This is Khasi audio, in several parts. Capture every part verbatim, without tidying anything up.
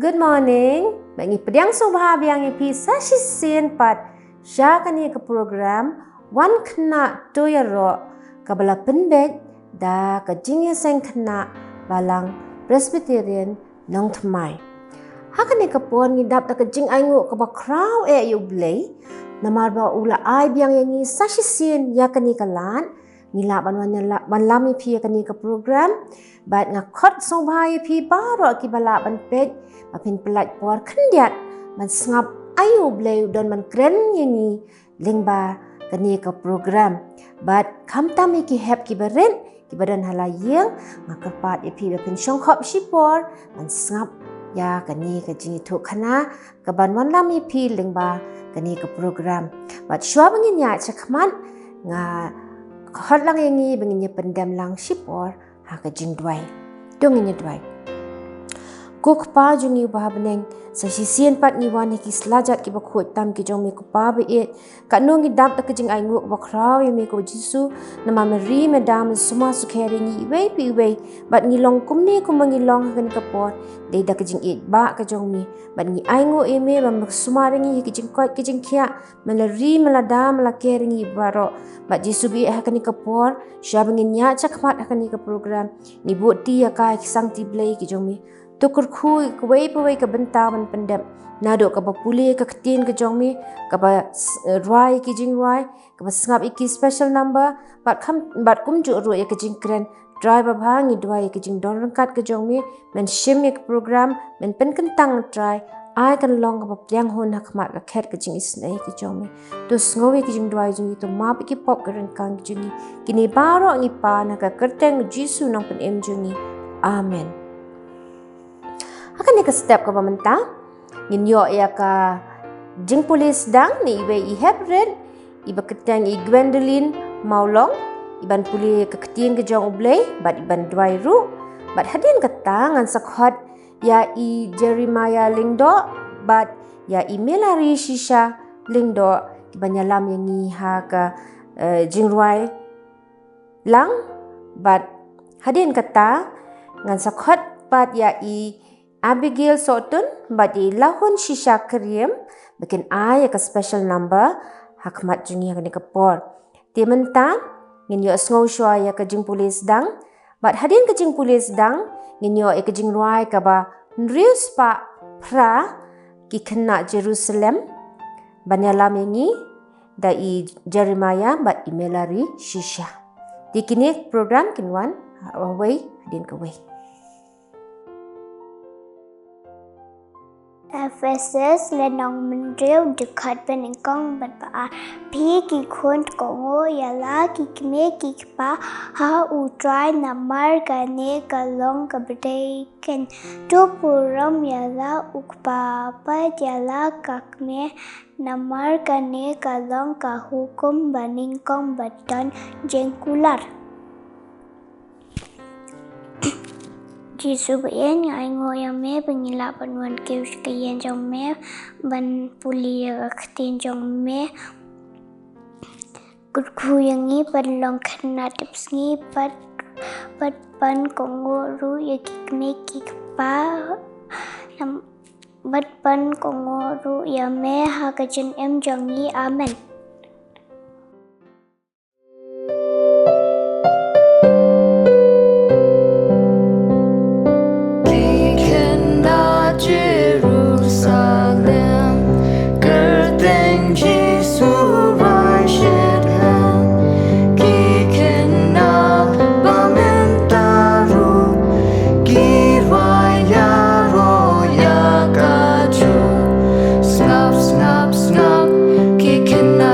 Good morning. Ba ngi pdiang sngewbha biang ïa phi sa shisien pat sha kane ka program Wan Khynnah To Ïaroh, kaba la pynbeit da ka Jingïaseng Khynnah Balang Presbyterian Nongthymmai. Ha kane ka por ngi dap da ka jingainguh kaba khraw eh ïa U Blei, namar ba u la ai biang ïa ngi sa shisien ïa kane ka lad, ngi lah ban wan la-, wan lam ïa phi ïa kane ka program. Bad nga khot sngewbha ïa phi baroh kiba lah ban peit, ba phin pyllait por khyndiat ban sngap aïu U Blei u don ban kren ïa ngi lyngba kane ka program. Bad khamtam ïa ki hep kiba rit kiba don ha la ïing, nga kyrpad ïa phi ba phin shongkhop shipor ban sngap ïa kane ka jingïathuhkhana kaban wan lam ïa phi lyngba kane ka program. Bad shuwa ba ngin ïaid shakhmat, nga khot lang ïa ngi ba ngin ïa pyndem lang shipor ha ka jingduwai. To ngin ïa duwai. Ko Kpa jong ngi uba ha bneng, sa shisien pat ngi wan ha ki slajat kiba khuid tam ki jong me, ko Pa ba ïeit. Katno ngi dap da ka jingainguh kaba khraw ïa me, ko Jisu, namar me ri me da me sumar sukher ïa ngi iwei pa iwei. Bad ngi long kumne kumba ngi long ha kane ka por, dei da ka jingïeit ba ka jong me. Bad ngi ainguh ïa me ba me sumar ïa ngi ha ki jingkoit ki jingkhiah, me la ri, me la da, me la ker ïa ngi baroh. Bad Jisu ba ïeit, ha kane ka por, shuwa ba ngin ïaid shakhmat ha kane ka program, ngi buh ti ïa ka ïa ki sangti Blei ki jong me. To kyrkhu ïa kawei pa kawei ka bynta ban pyndep. Naduh kaba pule ka ktien ka jong me, kaba s-, rwai ki jingrwai, kaba sngap ïa ki special number, bad kham, bad kumjuh ruh ïa ka jingkren. Trai babha, ngi duwai ïa ka jingdon ryngkat ka jong me, men shim ïa ka program, men pynkyntang, Trai, ai kan long kaba pdiang hun ha khmat ka khet ka jingisynei ka jong me. To sngew ïa ka jingduwai jong ngi, to map ïa ki pop ki ryngkang ki jong ngi. Kine baroh ngi pan ha ka kyrteng Jisu Nongpynim jong ngi. Amen. Ha kane ka step kaba mynta, ngin ïoh ïa ka jingpule sdang na iwei i heprit, iba kyrteng i Gwendolyn Mawlong, iban pule ka ktien ka jong U Blei, bad iban duwai ruh, bad hadien kata ngan sa khot ïa i Jeremiah Lyngdoh, bad ïa i Melari Shisha Lyngdoh, kiban ïalam ïa ngi ha ka, eh, jingrwai lang, bad hadien kata ngan sa khot pat ïa i Abigail Sohtun, bad i Lahun Shisha Kyriem, ba kin ai ïa ka special number ha khmat jong ngi ha kane ka por. Te mynta, ngin ïohsngew shuwa ïa ka jingpule sdang, bad hadien ka jingpule sdang, ngin ïoh ïa ka jingrwai kaba hynriew spah phra, Ki Khynnah Jerusalem, ban ïalam ïa ngi da i Jeremiah bad i Melari Shisha. Te kine program kin wan, uh, wei hadien kawei. Ephesus lynnong hynriew, dkhot banyngkong bad ba ar. Phi ki khun, kohnguh ïa la ki kmie ki kpa ha U Trai, namar kane ka long kaba dei keiñ. To burom ïa la u kpa bad ïa la ka kmie, namar kane ka long ka hukum banyngkong ba don jingkular. Jisu ba ïeit, nga ainguh ïa me ba ngi lah ban wan kiew sha ka ïing jong me, ban pule ïa ka ktien jong me. Kyrkhu ïa ngi ban long khynnah tipsngi, bad, bad ban kohnguh ruh ïa ki kmie ki kpa, nam-, bad ban kohnguh ruh ïa me ha ka jingim jong ngi. Amen. Ki khynnah Jerusalem, kyrteng Jisu rwai shet hem. Ki khynnah ba mynta ruh, ki rwai ïaroh ïa kajuh. Sngap, sngap, sngap, ki khynnah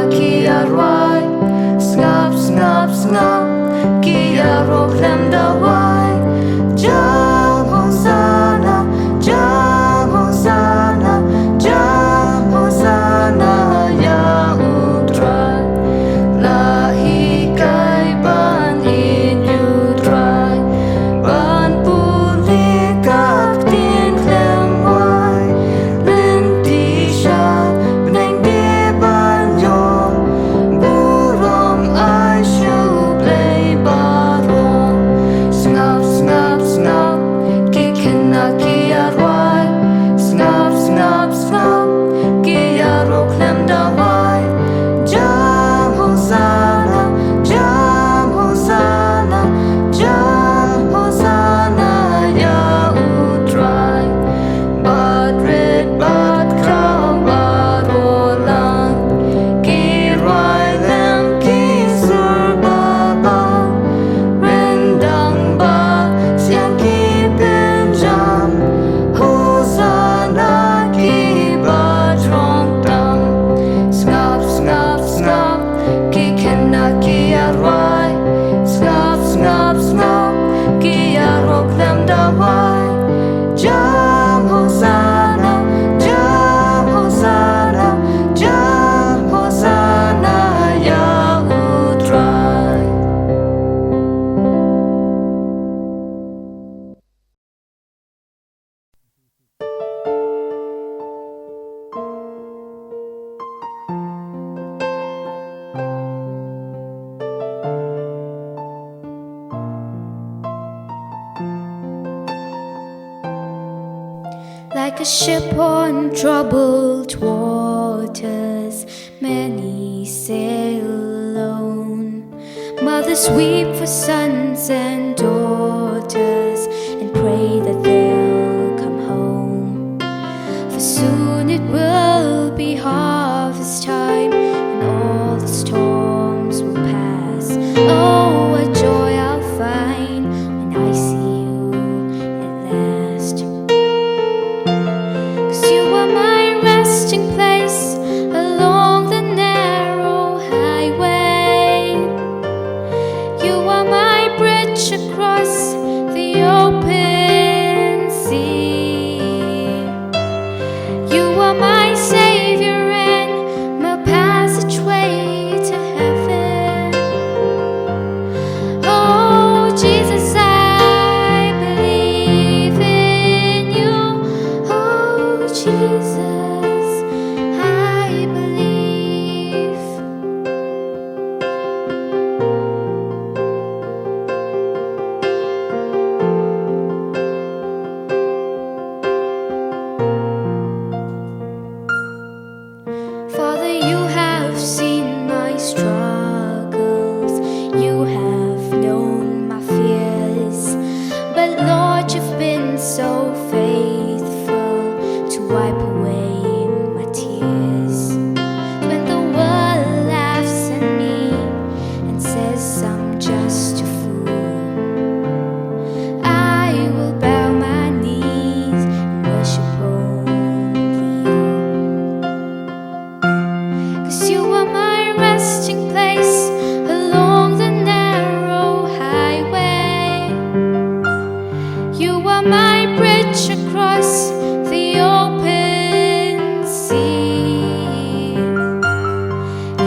A ship on troubled waters, many sail alone. Mothers weep for sons and daughters and pray that they'll come home. For soon it will be harvest time and all the storms will pass. Oh, what joy I'll find when I see you at last. 'Cause you are my resting place along the narrow highway. You are my bridge across the open sea. You are my savior and my passageway to heaven. Oh, Jesus, I believe in you. Oh, Jesus, I believe. Father, you have seen my struggles, you have known my fears. But Lord, you've been so faithful to wipe away my tears. When the world laughs at me and says I'm just a fool, I will bow my knees and worship only you. 'Cause you are my resting place along the narrow highway. You are my bridge across the open sea.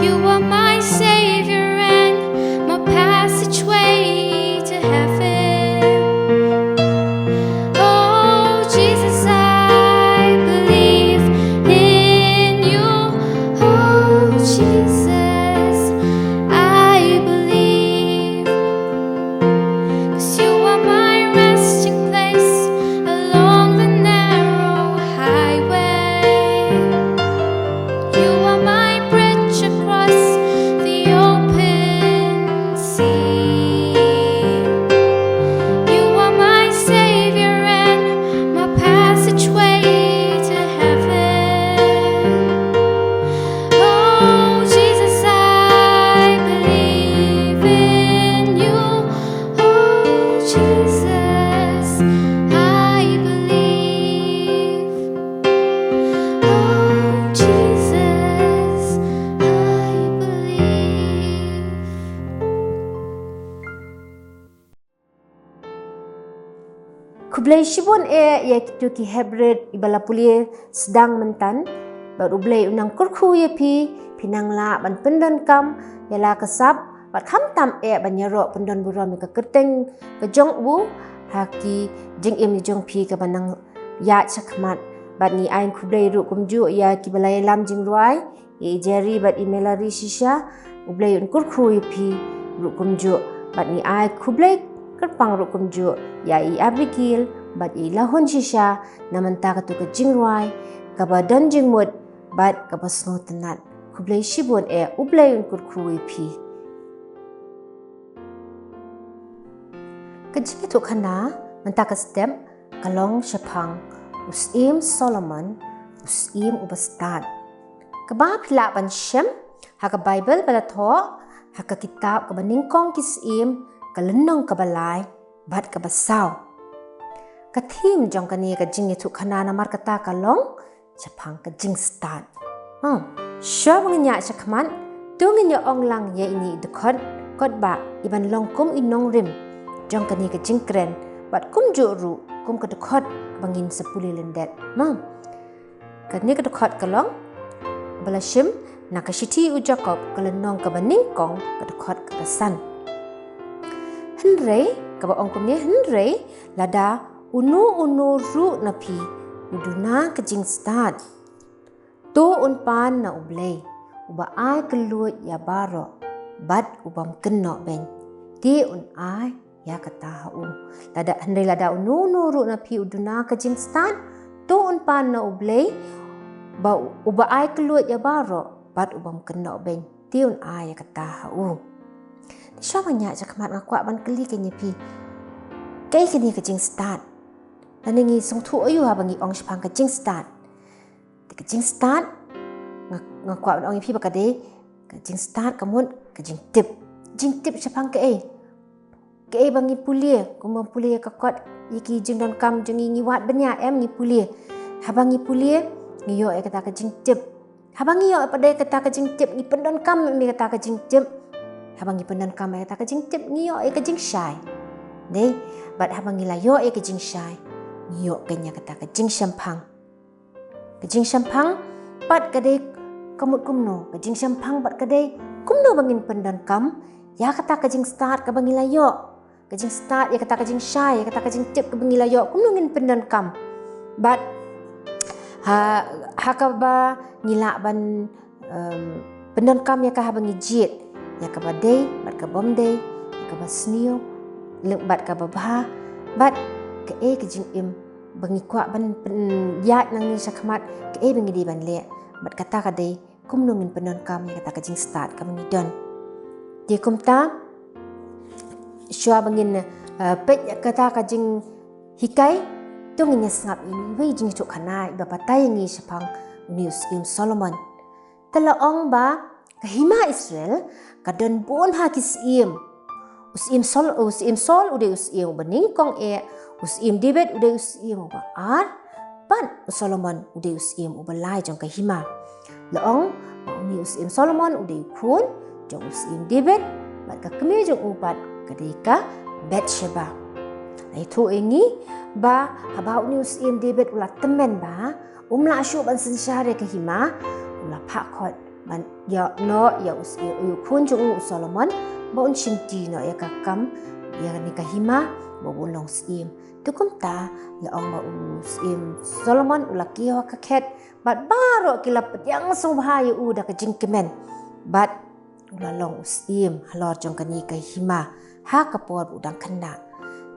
You are my savior and my passageway to heaven. Oh, Jesus, I believe in you. Oh, Jesus, I believe. 'Cause you are my resting place along the narrow highway. You are my bridge across the open sea. You are my savior and my passageway to heaven. Oh, Jesus, I believe in you. Oh, Jesus, I believe. Oh, Jesus, I believe. Khublei shibun eh ïa kito ki heprit iba la pule sdang myntan. Bad U Blei u nang kyrkhu ïa phi, phi nang lah ban pyndonkam ïa la ka sap, bad khamtam eh ban ïaroh pyndon burom ïa ka kyrteng ka jong u ha ki jingim jong phi kaba nang ïaid shakhmat. Bad ngi ai khublei ruh kumjuh ïa kiba la ïalam jingrwai, ïa i Jerry bad i Melody shisha, U Blei un kyrkhu ïa phi ruh kumjuh. Bad ngi ai khublei kyrpang ruh kumjuh ïa i Abigail bad i Lahun shisha na mynta kato ka jingrwai kaba don jingmut bad kaba sngewtynnat. Khublei shibun eh, U Blei un kyrkhu ïa phi. Ka jingïathuhkhana mynta ka step ka long shaphang u Syiem Solomon, u syiem uba stad. Kaba phi lah ban shem ha ka Baibl ba la thoh ha ka kitab Kaba Nyngkong ki Syiem, ka lynnong kaba lai bad kaba saw. Ka theme jong kane ka jingïathuhkhana namar kata ka long shaphang ka jingstad. Hmm. Shuwa ba ngin ïaid shakhmat, to ngin ïa ong lang ïa ine i dkhot, kot ba i ban long kum i nongrim jong kane ka jingkren, bad kumjuh ruh kum ka dkhot ba ngin sa pule lyndet. Hmm. Kane ka dkhot ka long ba la shim na ka shithi u Jakob, ka lynnong kaba nyngkong, ka dkhot kaba san. Hynrei kaba ong kumne, hynrei lada uno uno ruh na phi u duna ka jingstad, to un pan na U Blei uba ai kylluid ïa baroh bad u bym kynnoh beiñ, te un ai ïa kata ha u. Lada, hynrei lada uno uno ruh na phi u duna ka jingstad, To un pan na U Blei, ba uba ai kylluid ïa baroh, bad u bym kynnoh beiñ, te un ai ïa kata ha u. Te shuwa ban ïaid shakhmat nga kwah ban kylli kein ïa phi. Kaei kane ka jingstad? Lane ngi sngewthuh aïu haba ngi ong shaphang ka jingstad? Te ka jingstad, nga, nga kwah ban ong ïa phi ba ka dei, ka jingstad ka mut ka jingtip. Jingtip shaphang kaei? Kaei ba ngi pule, kumba pule ka kot, ïa ki jingdonkam jong ngi, ngi wad bniah em, ngi pule. Haba ngi pule, ngi ïoh ïa kata ka jingtip. Haba ngi ïoh pat ïa kata ka jingtip, ngi pyndonkam ïa kata ka jingtip. Haba ngi pyndonkam ïa kata ka jingtip, ngi ïoh ïa ka jingshai. Dei, bad haba ngi la ïoh ïa ka jingshai, ngi ïoh kein ïa kata ka jingshemphang. Ka jingshemphang pat ka dei ka mut kumno? Ka jingshemphang pat ka dei kumno ba ngin pyndonkam ïa kata ka jingstad kaba ngi la ïoh. Ka jingstad, ïa kata ka jingshai, ïa kata ka jingtip kaba ngi la ïoh, kumno ngin pyndonkam? Bad ha, ha kaba ngi lah ban, em, pyndonkam ïa ka haba ngi jied, ïa kaba dei bad ka bym dei, ïa kaba sniew lem bad kaba bha, bad kaei ka jingim ba ngi kwah ban pyn-, ïaid nangne shakhmat, kaei ba ngi dei ban leh, bad kata ka dei kumno ngin pyndonkam ïa kata ka jingstad kaba ngi don. Te kumta, shuwa ba ngin, eh, peit ïa kata ka jinghikai, to ngin ïa sngap ïa iwei i jingïathuhkhana iba batai ïa ngi shaphang une u syiem Solomon. Te la ong ba ka hima Israel ka don bun ha ki syiem. U syiem Sol-, u syiem Saul u dei u syiem uba nyngkong eh, u syiem David u dei u syiem uba ar, bad u Solomon u dei u syiem uba lai jong ka hima. La ong ba une u syiem Solomon u dei u khun jong u syiem David, bad ka kmie jong u pat ka dei ka Bathsheba. La ïathuh ïa ngi ba haba une u syiem David u la tymmen ba um lah shuh ban synshar ïa ka hima, u la phah khot ban ïoh noh ïa u syiem, u khun jong u, u Solomon, ba un shimti noh ïa ka kam, ïa kane ka hima, ba un long syiem. Te kumta, la ong ba u syiem Solomon u la kiew ha ka khet, bad baroh ki la pdiang sngewbha ïa u da ka jingkmen. Bad u la long u syiem halor jong kane ka hima, ha ka por ba u dang khynnah.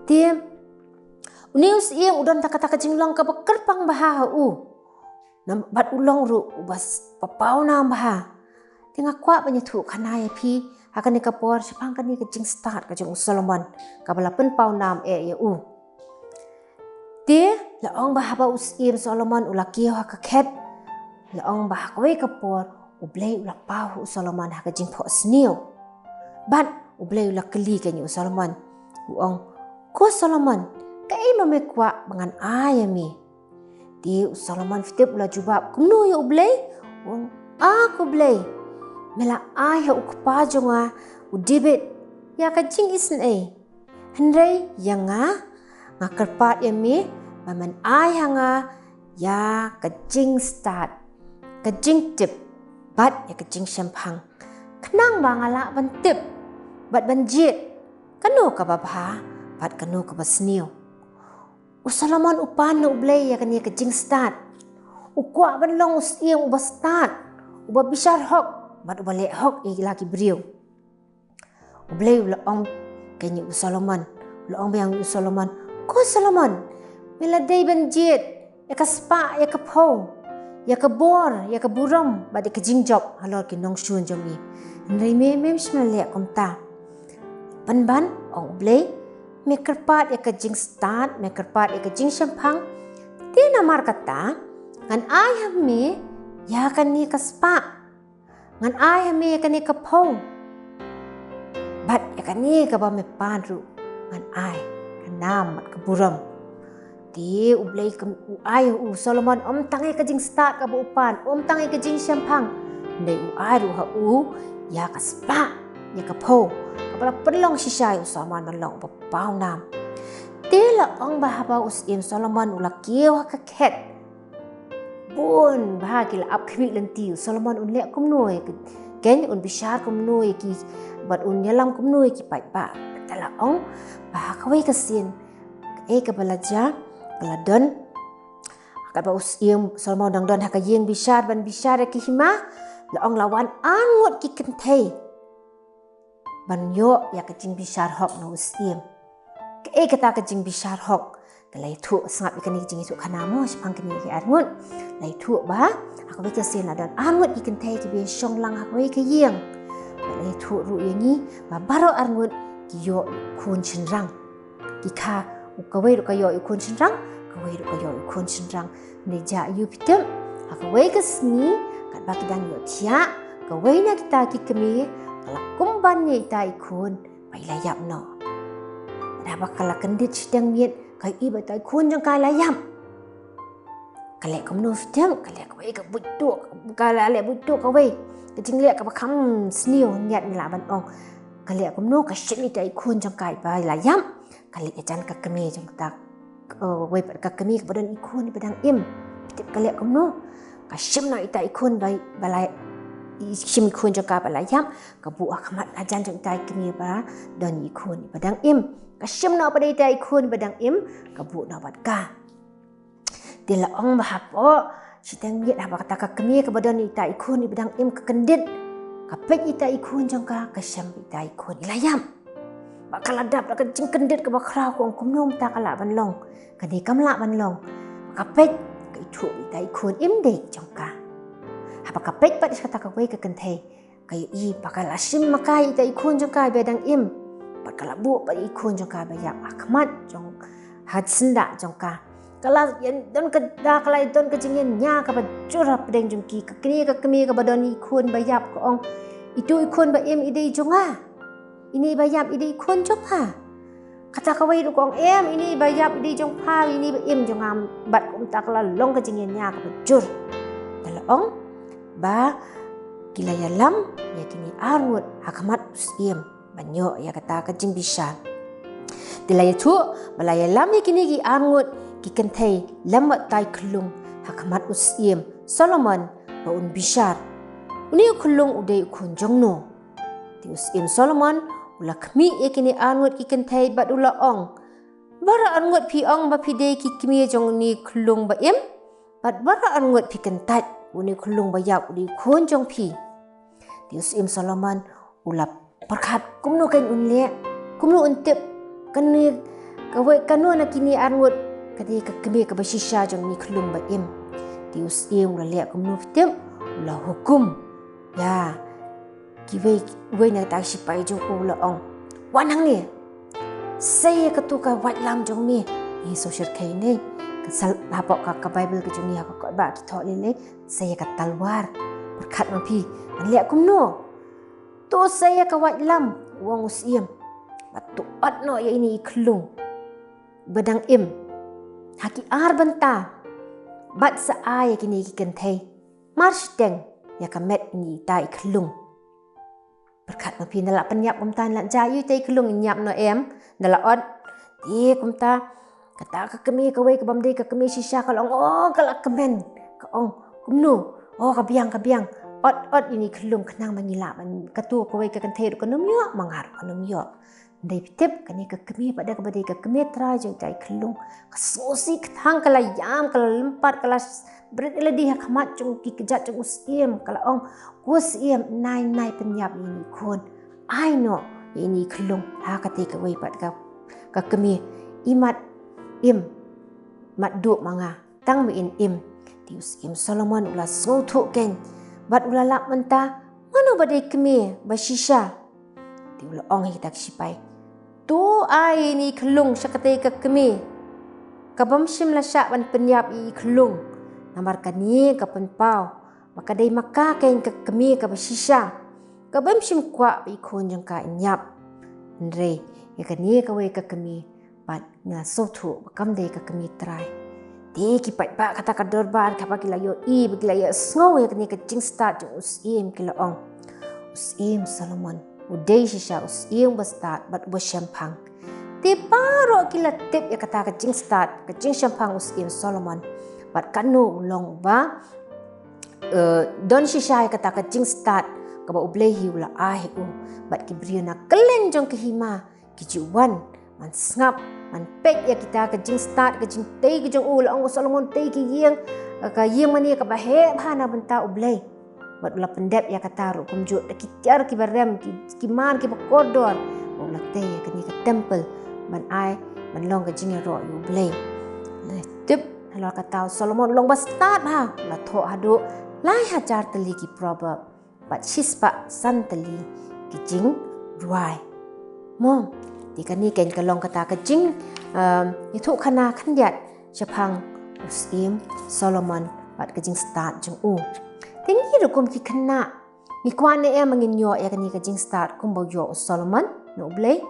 Te une u syiem u don da kata ka jinglong kaba kyrpang bha ha u. Nam-, bad u long ruh uba s-, ba pawnam bha. Te nga kwah ban ïathuhkhana ïa phi ha kane ka por shaphang kane ka jingstad ka jong u Solomon, kaba la pynpawnam eh ïa u. Te la ong ba haba u syiem Solomon u la kiew ha ka khet, la ong ba ha kawei ka por U Blei u la paw ha u Solomon ha ka jingphohsniew. Bad U Blei u la kylli kein ïa u Solomon, u ong, "Ko Solomon, kaei ba me kwah ba ngan ai ïa me?" Te u Solomon, phi tip u la jubab kumno ïa U Blei? U ong, "A ko Blei, me la ai ha u kpa jong nga u David ïa ka jingisynei. Hynrei ïa nga, nga kyrpad ïa me ba men ai ha nga ïa ka jingstad, ka jingtip, bad ïa ka jingshemphang, khnang ba nga lah ban tip bad ban jied kano kaba bha bad kano kaba sniew." U Solomon u pan na U Blei ïa kane ka jingstad. U kwah ban long u syiem uba stad, uba bishar hok, bad uba leh hok ïa la ki briew. U Blei u la ong kein ïa u Solomon, u la ong biang ïa u Solomon, "Ko Solomon, me la dei ban jied ïa ka spah, ïa ka phew, ïa ka bor, ïa ka burom, bad ïa ka jingjop halor ki nongshun jong me. Hynrei me, mem shym la leh kumta. Pynban, ong U Blei, me kyrpad ïa ka jingstad, me kyrpad ïa ka jingshemphang. Te namar kata, ngan ai ha me ïa kane ka spah. Ngan ai ha me ïa kane ka phew. Bad ïa kane kaba me pan ruh ngan ai ka nam bad ka burom." Te U Blei kam-, u ai u Solomon ym tang ïa ka jingstad kaba u pan, ym tang ïa ka jingshemphang. Hynrei u ai ruh ha u ïa ka spah, ïa ka phew, kaba la pynlong shisha ïa u Solomon ban long uba pawnam. Te la ong ba haba u syiem Solomon u la kiew ha ka khet, bun bha ki la ap khmih lynti, u Solomon un leh kumno ïa ki, kein un bishar kumno ïa ki, bad un ïalam kumno ïa ki paidbah. Te la ong ba ha kawei ka sien, kaei kaba la jia, ka la don, katba u syiem Solomon u dang don ha ka ïing bishar ban bishar ïa ki hima, la ong la wan ar ngut ki kynthei ban ïoh ïa ka jingbishar hok na u syiem. Kaei kata ka jingbishar hok? Ka la ïathuh, sngap ïa kane ka jingïathuh khana mo shaphang kine ki arngut. La ïathuh ba ha kawei ka sien la don arngut ki kynthei kiba shong lang ha kawei ka ïing. Bad la ïathuh ruh ïa ngi ba baroh arngut ki ïoh ïa u khun shynrang. Ki kha, u kawei ruh ka ïoh ïa u khun shynrang, kawei ruh ka ïoh ïa u khun shynrang. Hynrei jia ïa u phi tip, ha kawei ka sngi, katba ki dang ïohthiah, kawei na kita ki kmie ka la kumban ïa ita i khun ba i la ïap noh. Bad haba ka la kyndit shiteng miet, ka ïohi ba ita i khun jong ka i la ïap. Ka leh kumno phi tip? Ka leh kawei ka buit tuh, ka la leh buit tuh kawei. Ka jingleh kaba kham sniew, ngiat ngi lah ban ong. Ka leh kumno? Ka shim ita i khun jong ka iba la ïap, ka leit hajan ka kmie jong kata, eh, kawei pat ka kmie kaba don i khun iba dang im. Phi tip ka leh kumno? Ka shim noh ita i khun ba, ba la, i shim i khun jong ka ba la ïap, ka buh ha khmat hajan jong ita i kmie ba don i khun iba dang im. Ka shim noh pat ita i khun iba dang im, ka buh noh bad ka. Te la ong ba hapoh shiteng miet, haba kata ka kmie kaba don ita i khun iba dang im ka kyndit, ka peit ita i khun jong ka, ka shem ita i khun i la ïap. Bad ka la dap da ka jingkyndit kaba khraw, ka ong kumno mynta ka lah ban long, kane kam lah ban long. Ka peit, ka ithuh ita i khun im dei jong ka. Haba ka peit pat sha kata kawei ka kynthei, ka ïohi ba ka la shim ma ka ita i khun jong ka iba dang im. Bad ka la buh pat i khun jong ka ba ïap ha khmat jong, ha syndah jong ka. Ka la ïa don ka, da ka la ïa don ka jingïañia kaba jur hapdeng jong ki. Ka kmie, ka kmie kaba don i khun ba ïap ka ong, itu i khun ba im i dei jong nga. Ini ba ïap i dei i khun jong pha. Kata kawei ruh ka ong, em, ini ba ïap i dei jong pha, ini ba im jong nga. Bad kumta ka la long ka jingïañia kaba jur. Te la ong ba ki la ïalam ïa kine arngut ha khmat u syiem ban ïoh ïa kata ka jingbishar. Te la ïathuh ba la ïalam ïa kine ki arngut ki kynthei lem bad utai khyllung ha khmat u syiem Solomon ba un bishar, une u khyllung u dei u khun jong no. Te u syiem Solomon u la khmih ïa kine arngut ki kynthei bad u la ong, baroh arngut phi ong ba phi dei ki kmie jong une u khyllung ba im, bad baroh arngut phi kyntait une u khyllung ba ïap u dei u khun jong phi. Te u syiem Solomon u la pyrkhat kumno kan un leh, kumno un tip kane, kawei, kano na kine arngut ka dei ka kmie kaba shisha jong une u khyllung ba im. Te u syiem u la leh kumno phi tip? U la hukum ïa kiwei, uwei na kita ki shipai jong u, u la ong, wan hangne, sei ïa kato ka waitlam jong me. Ngi sngewsih kane ka sal, hapoh ka, ka Baibl ka jong ngi ha ka kot ba ki thoh lei lei, sei ïa ka talwar. Pyrkhat ma phi, ngan leh kumno? To sei ïa ka waitlam, u ong u syiem, bad to ot noh ïa ine i khyllung ba dang im ha ki ar bynta, bad sa ai ïa kine ki kynthei mar shiteng ïa ka met ine ita i khyllung. Pyrkhat ma phi, nda la pynïap kumta, nda la jia ïa ita i khyllung, in ïap noh em, nda la ot. Te kumta kata ka kmie kawei ka bym dei ka kmie shisha ka la ong, oh, ka la kmen, ka ong, kumno? Oh, ka biang, ka biang. Ot, ot ine i khyllung khnang ba ngi lah ban, kato kawei ka kynthei ruh kan ym ïoh, ma nga ruh kan ym ïoh. Hynrei phi tip, kane ka kmie pat da kaba dei ka kmie trai jong ita i khyllung, ka sngewsih kthang, ka la ïam, ka la lympat, ka la bret ïalade ha khmat jong ki kjat jong u syiem, ka la ong, ko syiem, nai, nai pynïap ïa ine i khun. Ai noh ïa ine i khyllung ha kata kawei pat ka, ka kmie. I mat im, mat duh ma nga, tang ba in im. Te u syiem Solomon u la sngewthuh keiñ bad u la lap mynta, mano ba dei kmie ba shisha. Te u la ong ha kita ki shipai, to ai ine i khyllung sha kata ka kmie ka bym shym la shah ban pynïap ïa i khyllung, namar kane ka pynpaw ba ka dei ma ka keiñ ka kmie kaba shisha, ka bym shym kwah ba i khun jong ka in ïap. Hynrei ïa kane kawei ka kmie pat nga sngewthuh ba kam dei ka kmie trai. Te ki paidbah kata ka dorbar, haba ki la ïohi, ba ki la ïohsngew ïa kane ka jingstad jong u syiem, ki la ong, u syiem Solomon u dei shisha u syiem uba stad bad uba shemphang. Te baroh ki la tip ïa kata ka jingstad, ka jingshemphang u syiem Solomon, bad kano u long uba, eh, don shisha ïa kata ka jingstad kaba U Blei hi u la ai ha u. Bad ki briew na kylleng jong ka hima ki ju wan ban sngap, ban peit ïa kita ka jingstad, ka jingtei ka jong u. La ong u Solomon, tei ka ïing, ka ïing mane kaba heh bha na bynta U Blei. Bad u la pyndep ïa kata ruh kumjuh da ki tiar kiba rem, ki, ki mar kiba kordor. Bad u la tei ïa kane ka temple ban ai, ban long ka jingïaroh ïa U Blei. Nalor kata u Solomon u long ba stad bha, u la thoh haduh lai hajar tylli ki proverb bad shispah san tylli ki jingrwai. Mo, te kane keiñ ka long kata ka jing, um, ïathuh khana khyndiat shaphang u Syiem Solomon bad ka jingstad jong u. Te ngi ruh kum ki khynnah, ngi kwah ne em ba ngin ïoh ïa kane ka jingstad kumba u ïoh u Solomon na U Blei?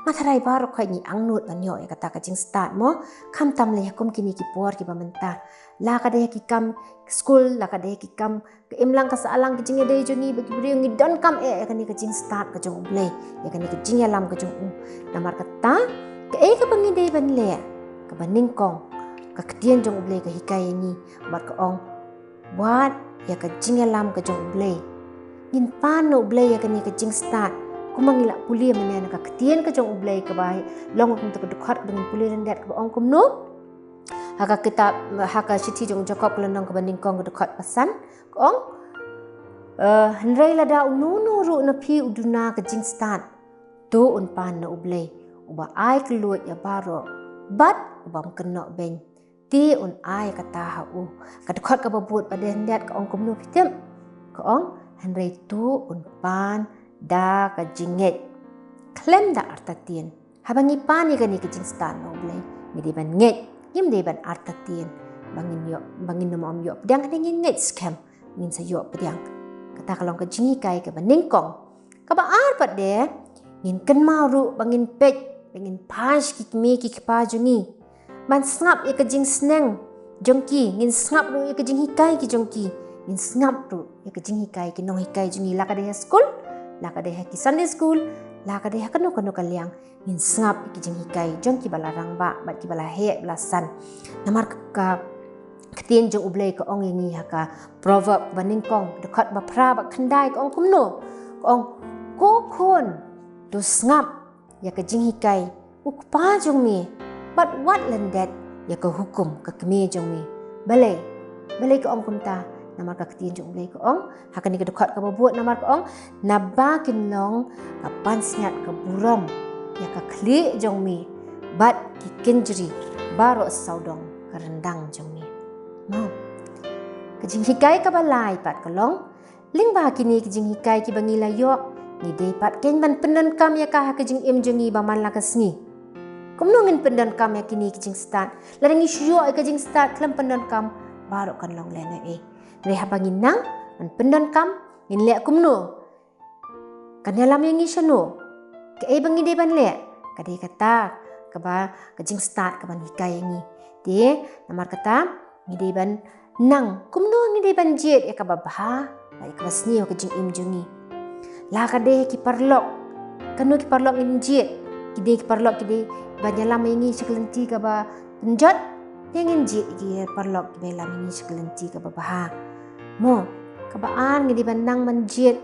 Nga tharai baroh khoit ngi angnud ban ïoh ïa kata ka jingstad mo, khamtam lei ha kum kine ki por kiba mynta. La ka dei ha ki kam skul, la ka dei ha ki kam ka imlang ka sahlang, ka jingïadei jong ngi bad ki briew, ngi donkam eh ïa kane ka jingstad ka jong U Blei, ïa kane ka jingïalam ka jong u. Namar kata, kaei kaba ngi dei ban leh, kaba nyngkong, ka ktien jong U Blei ka hikai ïa ngi bad ka ong, wad ïa ka jingïalam ka jong U Blei. Ngin pan na U Blei ïa kane ka jingstad. Kumba ngi la pule mynne na ka ktien ka jong U Blei kaba long kum ka dkhot kaba ngin pule lyndet kaba ong kumno, ha ka kitab, ha ka shithi jong u Jakob ka lynnong kaba nyngkong ka dkhot ba san, ka ong, eh, hynrei lada uno uno ruh na phi u duna ka jingstad, to un pan na U Blei, uba ai kylluid ïa baroh bad ubym kynnoh beiñ, te un ai kata ha u. Ka dkhot kaba bud ba dei hyndet ka ong kumno phi tip? Ka ong, hynrei to un pan da ka jingngeit, khlem da artatien. Haba ngi pan ïa kane ka jingstad na U Blei, ngi dei ban ngeit, ngim dei ban artatien ba ngin ïoh, ba ngin nym ïoh pdiang, hynrei ngin ngeit skhem ngin sa ïoh pdiang. Kata ka long ka jinghikai kaba nyngkong. Kaba ar pat de, ngin kynmaw ruh ba ngin peit, ba ngin phai sha ki kmie ki kpa jong ngi, ban sngap ïa ka jingsneng jong ki, ngin sngap ruh ïa ka jinghikai ki jong ki, ngin sngap ruh ïa ka jinghikai ki nonghikai jong ngi, la ka dei ha skul, la ka dei ha ki Sunday school, la ka dei ha kano kano ka liang, ngin sngap ïa ka jinghikai jong kiba la rangbah bad kiba la heh ba la san. Namar ka, ka ktien jong U Blei ka ong ïa ngi ha ka Proverb ba nyngkong, dkhot ba phra bad khyndai, ka ong kumno? Ka ong, ko khun, to sngap ïa ka jinghikai u kpa jong me, bad wat lyndet ïa ka hukum ka kmie jong me. Balei? Balei ka ong kumta? Namar ka ktien jong U Blei ka ong ha kane ka dkhot kaba bud, namar ka ong, naba kin long ka pansngiat ka burom ïa ka khlieh jong me bad ki kynjri baroh sawdong ka ryndang jong me. Mo, ka jinghikai kaba lai pat ka long, lyngba kine ki jinghikai kiba ngi la ïoh, ngi dei pat keiñ ban pyndonkam ïa ka ha ka jingim jong ngi ba man la ka sngi. Kumno ngin pyndonkam ïa kine ki jingstad? Lada ngi shu ïoh ïa ka jingstad khlem pyndonkam, baroh kan long lehnohei. Hynrei haba ngi nang ban pyndonkam, ngin leh kumno? Kan ïalam ïa ngi shano? Kaei ba ngi dei ban leh? Ka dei kata kaba, ka jingstad kaban hikai ïa ngi. Te namar kata, ngi dei ban nang kumno ngi dei ban jied ïa kaba bha bad ïa kaba sniew ha ka jingim jong ngi. La ka dei ha ki paralok, kano ki paralok ngin jied? Ki dei ki paralok ki dei ban ïalam ïa ngi sha ka lynti kaba pynjot, ne ngin jied ïa ki paralok kiba ïalam ïa ngi sha ka lynti kaba bha? Mo, kaba ar, ngi dei ban nang ban jied,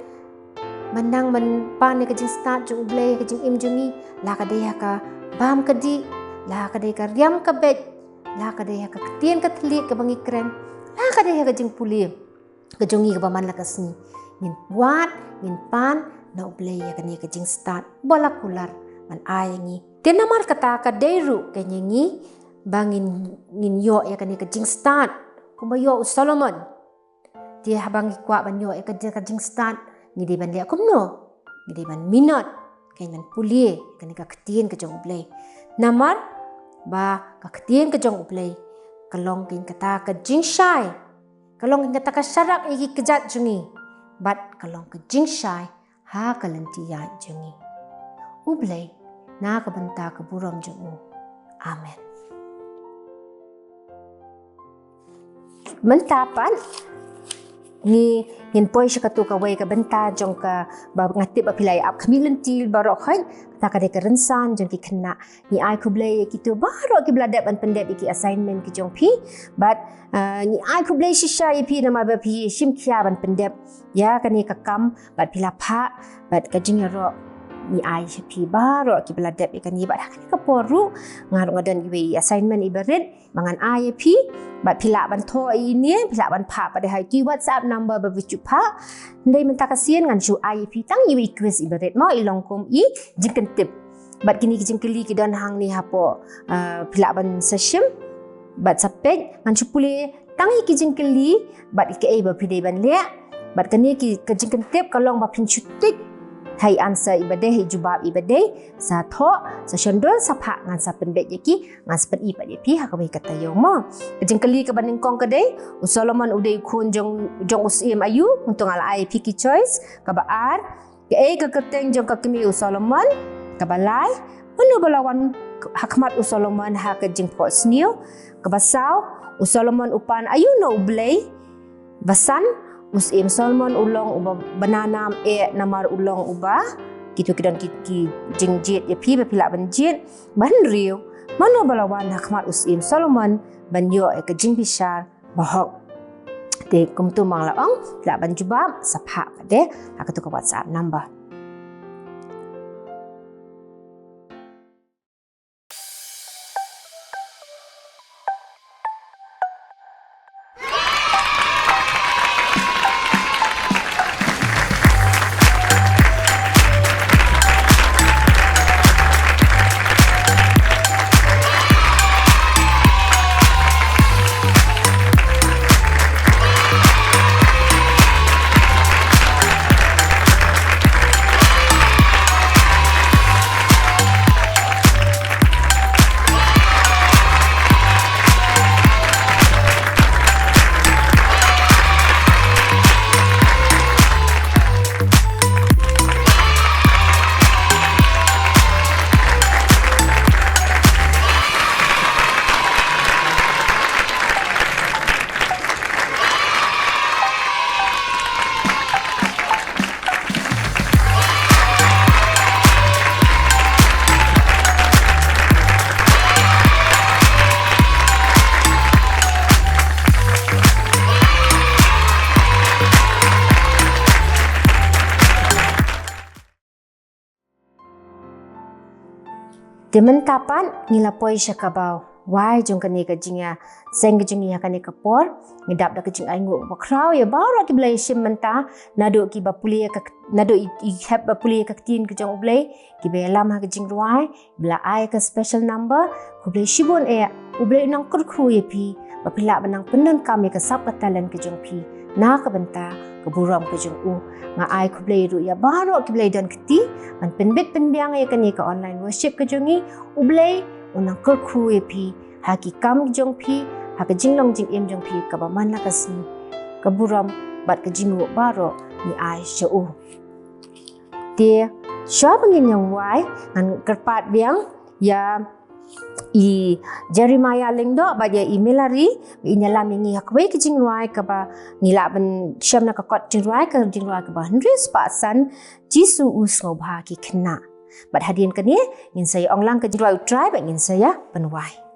ban nang ban pan ïa ka jingstad jong U Blei ha ka jingim jong ngi, la ka dei ha ka bam ka dih, la ka dei ka riam ka beit, la ka dei ha ka ktien ka thylliej kaba ngi kren, la ka dei ha ka jingpule ka jong ngi kaba man la ka sngi. Ngin wad, ngin pan na U Blei ïa kane ka jingstad ba la kular ban ai ïa ngi. Te namar kata ka dei ruh keiñ ïa ngi ba ngin, ngin ïoh ïa kane ka jingstad kumba ïoh u Solomon. Te haba ngi kwah ban ïoh ïa ka, ka jingstad, ngi dei ban leh kumno? Ngi dei ban minot, keiñ ban pule ïa kane ka ktien ka jong U Blei. Namar ba ka ktien ka jong U Blei ka long keiñ kata ka jingshai, ka long keiñ kata ka sharak ïa ki kjat jong ngi, bad ka long ka jingshai ha ka lynti ïaid jong ngi. U Blei, na ka bynta ka burom jong u. Amen. Mynta pat ngi, ngin poi sha katu kawei ka bynta jong ka, ba nga tip ba phi la ïa ap khmih lynti baroh khoit, kata ka dei ka rynsan jong ki khynnah. Ngi ai khublei ïa kito baroh kiba la dep ban pyndep ïa ki assignment ki jong phi. Bad, ah, ngi ai khublei shisha ïa phi namar ba phi shim khia ban pyndep ïa kane ka kam, bad phi la phah, bad ka jingïaroh ngi ai sha phi baroh kiba la dep ïa kane. Bad ha kane ka por ruh nga ruh nga don iwei i assignment iba rit ba ngan ai ïa phi, bad phi lah ban thoh ïa ine, phi lah ban phah pat ha ki WhatsApp number ba phi ju phah. Hynrei mynta ka sien ngan shu ai ïa phi tang iwei i quiz iba rit mo, i long kum i jingkyntip. Bad kine ki jingkylli ki don hangne hapoh, ah, phi lah ban sa shim. Bad sa peit, ngan shu pule tang ïa ki jingkylli bad ïa kaei ba phi dei ban leh. Bad kane ki, ka jingkyntip ka long ba phin shu tick ha i answer iba dei, ha i jubab iba dei. Sa thoh, sa shon dur, sa phah, ngan sa pynbeit ïa ki, ngan sa pyni pat ïa phi ha kawei ka taïew mo. Ka jingkylli kaba nyngkong ka dei, u Solomon u dei u khun jong, jong u syiem aïu? Kumto nga la ai ïa phi ki choice. Kaba ar, kaei ka kyrteng jong ka kmie u Solomon? Kaba lai, mano ba la wan ha khmat u Solomon ha ka jingphohsniew? Kaba saw, u Solomon u pan aïu na u Blei? Ba san, u syiem Solomon u long uba, ba na nam eh namar u long uba. Kito ki don ki, ki jingjied ïa phi ba phi lah ban jied. Ba hynriew, mano ba la wan ha khmat u syiem Solomon ban ïoh ïa ka jingbishar bahok? Te kumto ma nga la ong, lah ban jubab, sa phah pat de ha kato ka WhatsApp number. Te mynta pat ngi la poi sha kaba wai jong kane ka jingïaseng ka jong ngi ha kane ka por. Ngi dap da ka jingainguh bakhraw ïa baroh kiba la ïashim mynta, naduh kiba pule ïa ka, naduh i, i hep ba pule ïa ka ktien ka jong U Blei, kiba ïalam ha ka jingrwai, ba la ai ka special number. Khublei shibun eh, U Blei u nang kyrkhu ïa phi ba phi lah ban nang pyndonkam ïa ka sap ka talent ka jong phi na ka bynta ka burom ka jong u. Nga ai khublei ruh ïa baroh kiba la ïadon kti ban pynbit pynbiang ïa kane ka online worship ka jong ngi. U Blei u nang kyrkhu ïa phi ha ki kam jong phi, ha ka jinglong jingim jong phi kaba man la ka sngi. Ka burom bad ka jingnguh baroh ngi ai sha u. Te shuwa ba ngin ïa wai, ngan kyrpad biang ïa i Jeremiah Lyngdoh bad ïa i Melari, ba in ïalam ïa ngi ha kawei ka jingrwai kaba ngi lah ban shem na ka kot jingrwai, ka jingrwai kaba hynriew spah san, Jisu u sngewbha ki khynnah. Bad hadien kane ngin sa ïa ong lang ka jingrwai U Trai bad ngin sa ïa pynwai.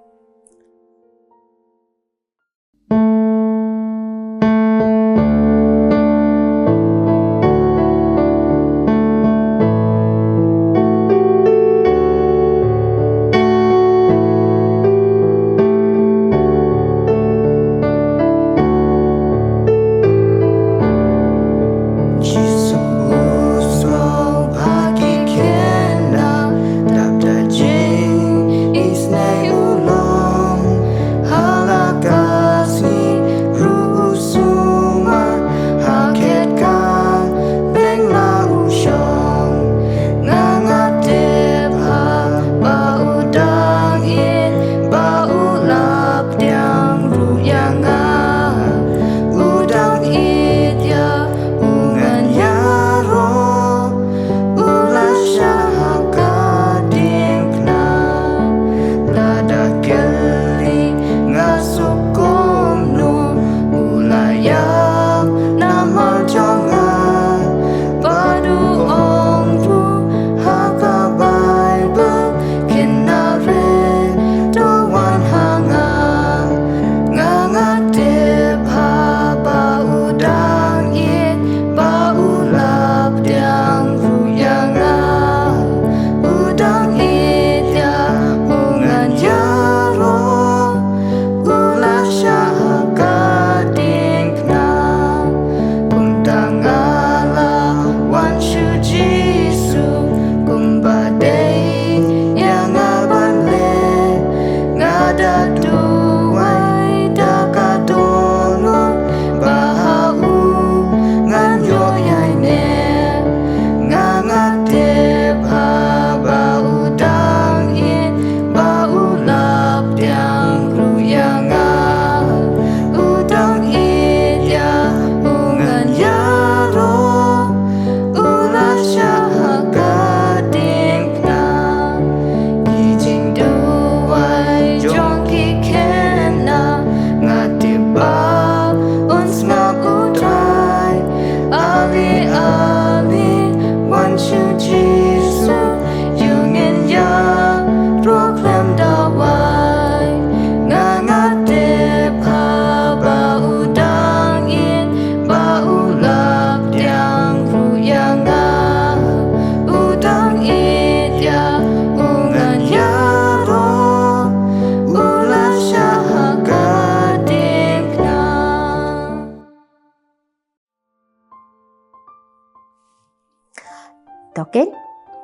To keiñ,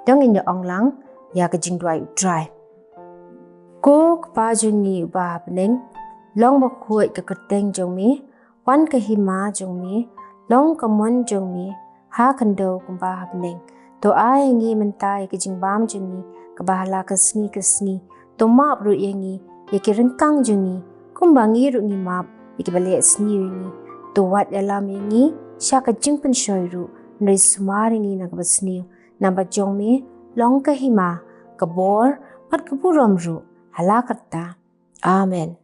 to ngin ïa ong lang ïa ka jingduwai U Trai. Ko Kpa jong ngi uba ha bneng, long bakhuid ka kyrteng jong me, wan ka hima jong me, long ka mon jong me ha khyndew kumba ha bneng. To ai ïa ngi mynta ïa ka jingbam jong ngi kaba ha la ka sngi ka sngi. To map ruh ïa ngi ïa ki ryngkang jong ngi kumba ngi ruh ngi map ïa kiba leh sniew ïa ngi. To wat ïalam ïa ngi sha ka jingpynshoi ruh, hynrei sumar ïa ngi na kaba sniew. Namar ba jong me long ka hima, ka bor bad ka burom ruh ha la karta. Amen.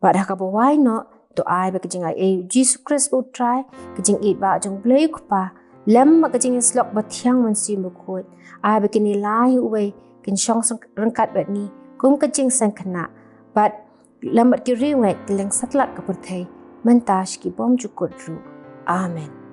Bad ha kaba wai noh, to ai ba ka jingaiei U Jisu Khrist U Trai, ka jingïeit ba jong U Blei U Kpa, lem bad ka jingïasyllok ba thiang Mynsiem Bakhuid, ai ba kine lai uwei kin shong ryngkat bad ngi kum ka jingseng khynnah, bad lem bad ki riewngeit ki leng satlak ka pyrthei mynta sha ki bymjukut ruh. Amen.